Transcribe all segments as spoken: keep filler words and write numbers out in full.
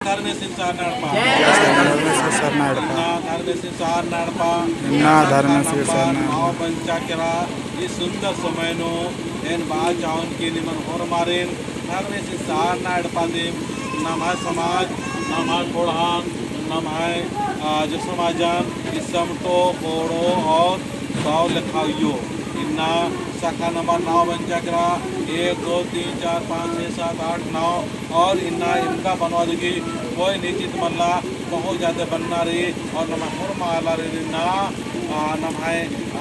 धर्मेसिन सरना एड़पा। जय धर्मेसिन सरना एड़पा। इन्ना धर्मेसिन सरना एड़पा। इन्ना धर्मेसिन सरना एड़पा। नौ बंचा केरा ई सुंदर समय नू एन बआ चाहून कि निमन होरमारिन धर्मेसिन सरना एड़पा दिम नम्है समाज, नम्है ख़ोंड़हान, नम्है, आ, जो समाजन, ई समटो, ख़ोंड़ो और दव लेखा उइयो। इन्ना शाखा नंबर नौ बंचा केरा, एक, दो, तीन, चार, पाँच, छः, सात, आठ, नौ, और इन्ना एमका बनवा लगी कोई निश्चित मल्ला, बहुत ज्यादा बन्ना रई। और नम्है होरमा आलारिन इन्ना, आ, नम्है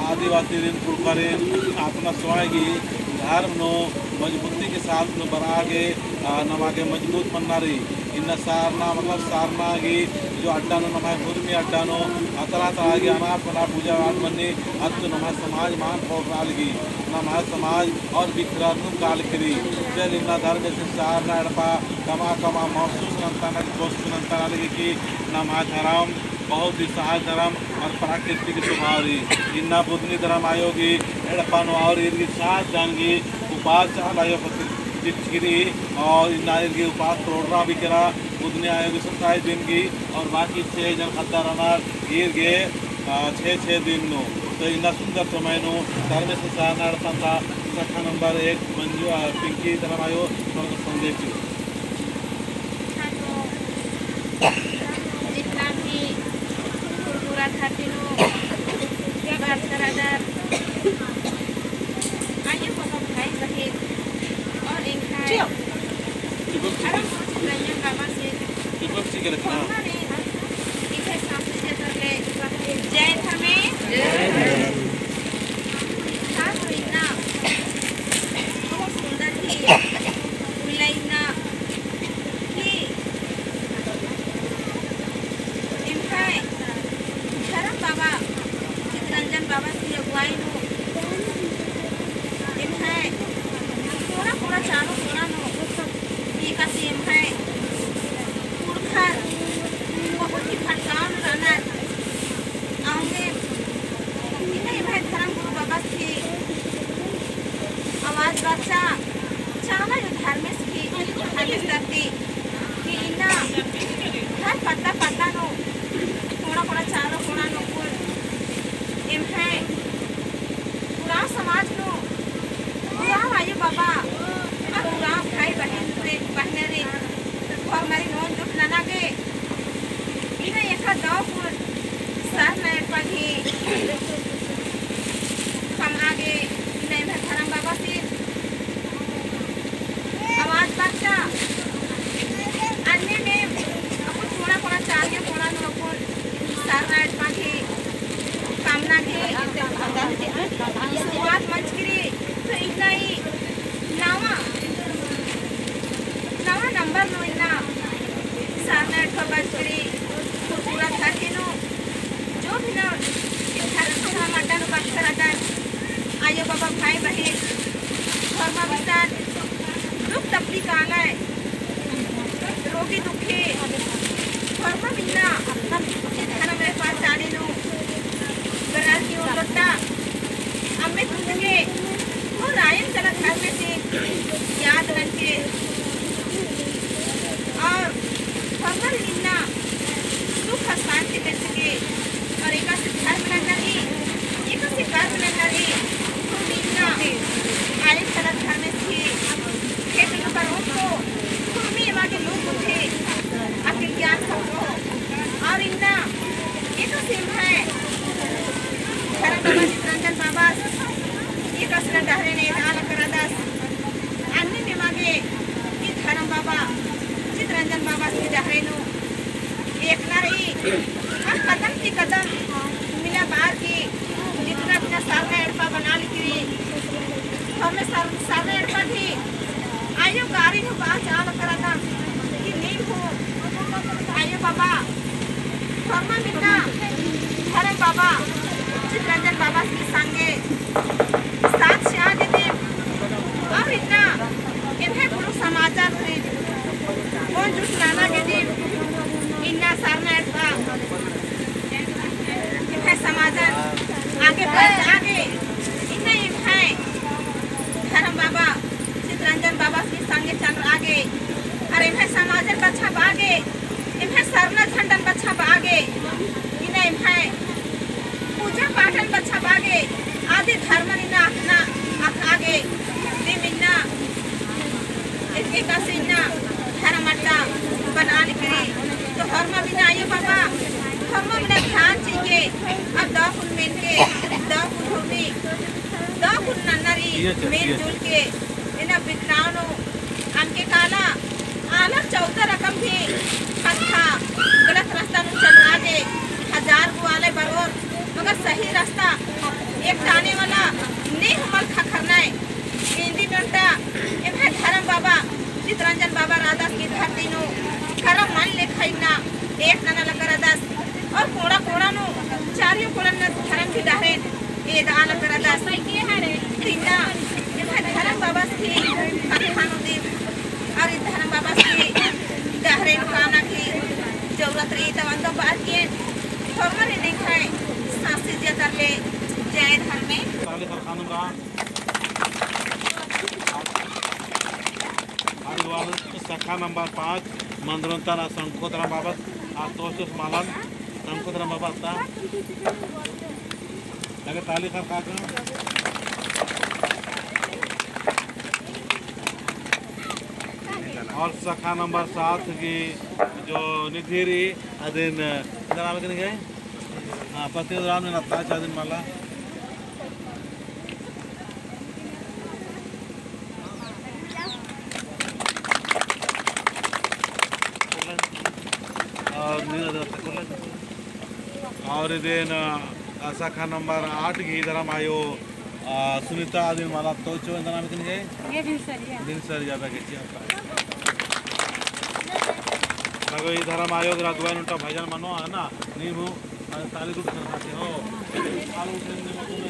आदिवासीरिन कुँड़ुख़ारिन अपना स्वयं गही धर्म नू मजबूती के साथ नू बरआ गे, आ, नमा गे मजबूत मन्ना रई। इन्ना सरना, मतलब सरना गही जो अड्डा नू, नम्है उर्मी अड्डा नू, अतरा तरा गही अनाप अनाप पूजा पाठ मन्नी, अत्तु नम्है समाज मान ख़ोंड़रआ लगी, नम्है समाज और बिखररनुम कालकी रई। चल इन्ना धर्मेसिन सरना एड़पा कमा कमा महसूस नन्ताना लगी, कोशिश नन्ताना लगी कि नम्है धर्म बहुत ही सहज धर्म और प्राकृतिक स्वभाव रई। इन्ना बुधनी धर्म आयो गही एड़पा नू और ईर गही सात जन गही उपास चाला आयो पति चिचकी रई और इन्ना ईर गही उपास तोड़रा भी केरा बुधनी आयो गही सत्ताईस दिन गही और बाकी छः जन ख़द्दर रअनर ईर गही, आ, छः, छः दिन नू। तो इन्ना सुंदर समय नू धर्मेसिन सरना एड़पा ता शाखा नंबर एक मंजू, आ, पिंकी धर्म आयो, थोड़ा सा संदेश चिओ। जितना भी कुरकुरा धरती नू बात करादर, आयो बाबा भाई बहिन और एंग्है धर्म रंजन बाबासिन, इसे सासू क्षेत्र ले जय धर्मेस। खास इन्ना बहुत सुंदर ही उल्ला इन्ना कि एम्है धर्म बाबा चितरंजन बाबासी अगुवाई नू एम्है पूरा पूरा चारों कोना नू एकासे एम्है कुँड़ुख़र बहुत ही भटकाव नू रअनर। औंगे इन्ना एम्है धर्म गुरु बाबासी आवाज बरचा चाला आयो धर्मेस की, धर्मेस तरती कि इन्ना हर पद्दा पद्दा नू कोना कोना चारो कोना नू कुल एम्है उराँव समाज नू उराँव आयो बाबा और उराँव भाई बहिन रे, बहिन रे होरमारिन ओन जुट नना गे इन्ना एका दव कुल सरना एड़पा गही कमआ गे इन्ना एम्है धर्म बाबासिन आवाज बरचा। अन्ने में अक्कुन कोना कोना चारियो कोना नू अक्कुन सरना एड़पा गही कमना गही शुरुआत मंजकी रई। तो इन्ना ई नवा, नवा नंबर नू इन्ना सरना एड़पा बंचकरी कुरकुरा धरती नू जो भी ना धर्म अड्डा नू बंचकर अदर आयो बाबा भाई बहिन होरमा बिसन दुख तकलीफ आलय रोगी दुखी होरमा इन्ना धर्म एड़पा चाली नू बरअर की उल्ला ओत्ता अम्मे तुंदगे और आयन चला धर्मेसिन याद ननके और होरमा इन्ना सुख और शांति बेचके और एकासे धर्म नन्ना रई, एकासे कर्म नन्ना रई, तो इन्ना आयन चला धर्मेसिन खेत नू पर ओन्टो, तो एमा गे लोग होते, अकिल ज्ञान सबको, और इन्ना एकासे एम्है धर्म बाबा चितरंजन बाबा, एकासे ना डहरे ने एदा लकरदस। अन्ने में एमा गे ई धर्म बाबा चितरंजन बाबासी डहरे नू एकना रई। और कदम ती कदम मिला बार की जितना बिना सरना एड़पा बना ली थी, होरमा सर-, सरना एड़पा ती आयो गारी नू बाचा लकरदम कि नीम हूँ आयो बाबा होरमा इन्ना धर्म बाबा चितरंजन बाबासी संगे साथ चिआ गे दिम और इन्ना एम्है कुँड़ुख़ समाजन ओन जुट नना गे दिम इन्ना सरना एड़पा एम्है समाजन आगे बढ़ आगे इन्ना एम्है धर्म बाबा चितरंजन बाबासी संगे चलरआ गे और एम्है समाजन बछाबआ गे एम्है पूजा पाठन बछाबआ गे, आदि धर्मन इन्ना अख़ना अख़आ गे, दिम इन्ना एकेकासे इन्ना धर्म अड्डा बनालिकी रई। तो होरमा बिना आयो बाबा, होरमा बिना ध्यान चिके, अरा दव कुन मेनके, दव कुन होमी, दव कुन नन्ना रई, मिलजुल के इन्ना बिखराव नू अनके काला, आलर चौदह रकम भी ख़द्द गलत रस्ता नू चलरआ गे, हजार गो आलर बरओर, मगर सही रस्ता एकटाने वाला ने हूँ मल ख़क्खरनय। इन्दी नन्टा एम्है धरम बाबा चितरंजन बाबा रअदस की धरती नू करम मन लेखा इन्ना एक नना लग्गा रअदस। और कोड़ा कोड़ा नू चारियो कोड़न नू धरम की डहरेन एदआ लग्गा रअदस। इन्ना एम्है धरम बाबस की कत्था नू दिम और ई धरम बाबस की डहरेन काना की जरूरत रई। तब अंदर बात किए होरमर इन्ने खाए सासी जतर ले जय धर्मे। ताली ख़क्खरआ नू गा। आदिवाल शाखा नंबर पाँच, मंदरोंता ना शंखोधरम बाबा, आ तोस तोस मलन शंखोधरम बाबा ता। लगे ताली ख़क्खरआ गा। और शाखा नंबर सात की जो निधि रई, अदिन, इधर आवे के नहीं गए? हाँ, पति राम ने नत्ता चादिन मला। और नीना दे तक और इदेन, अ, शाखा नंबर आठ गही धरम आयो, अ, सुनीता अदिन मला तो चो इन्दना में किन गए? ये दिन सरिया। दिन सरिया बा के चिया। लगो ई धरम आयो गरा दुआ नुटा भजन मनो है ना, नीम हूँ ताली गुट कर खाते हो। आलू उठे ने मत में।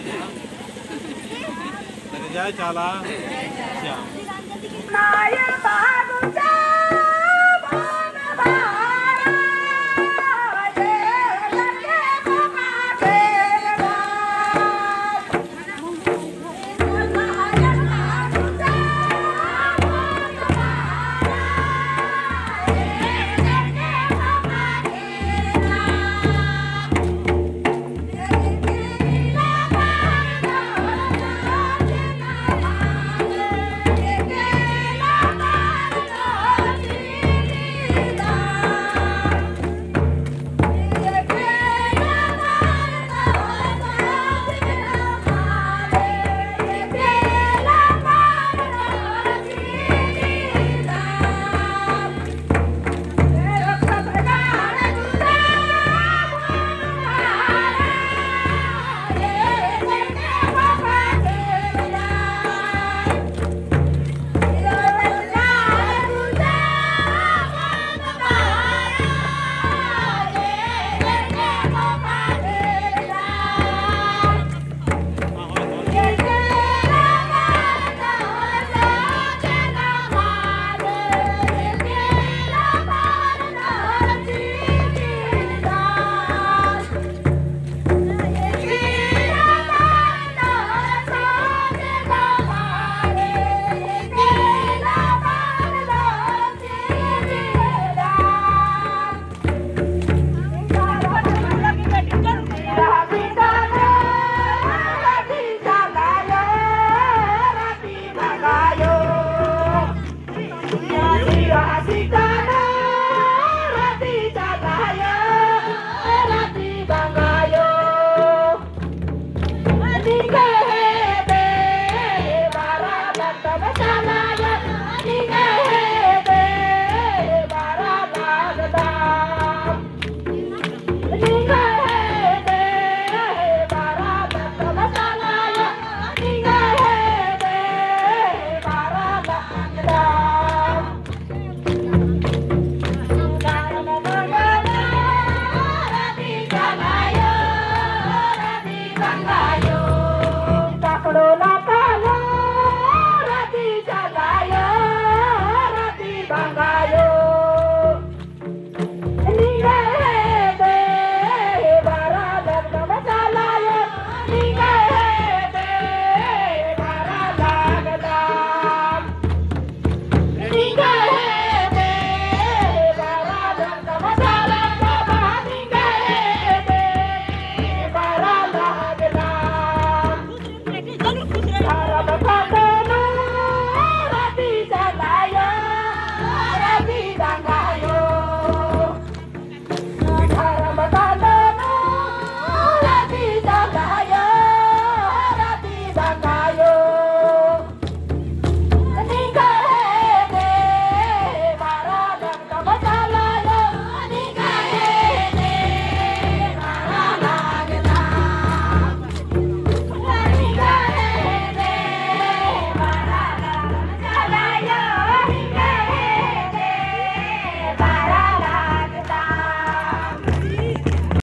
लगे जय चाला। श्याम।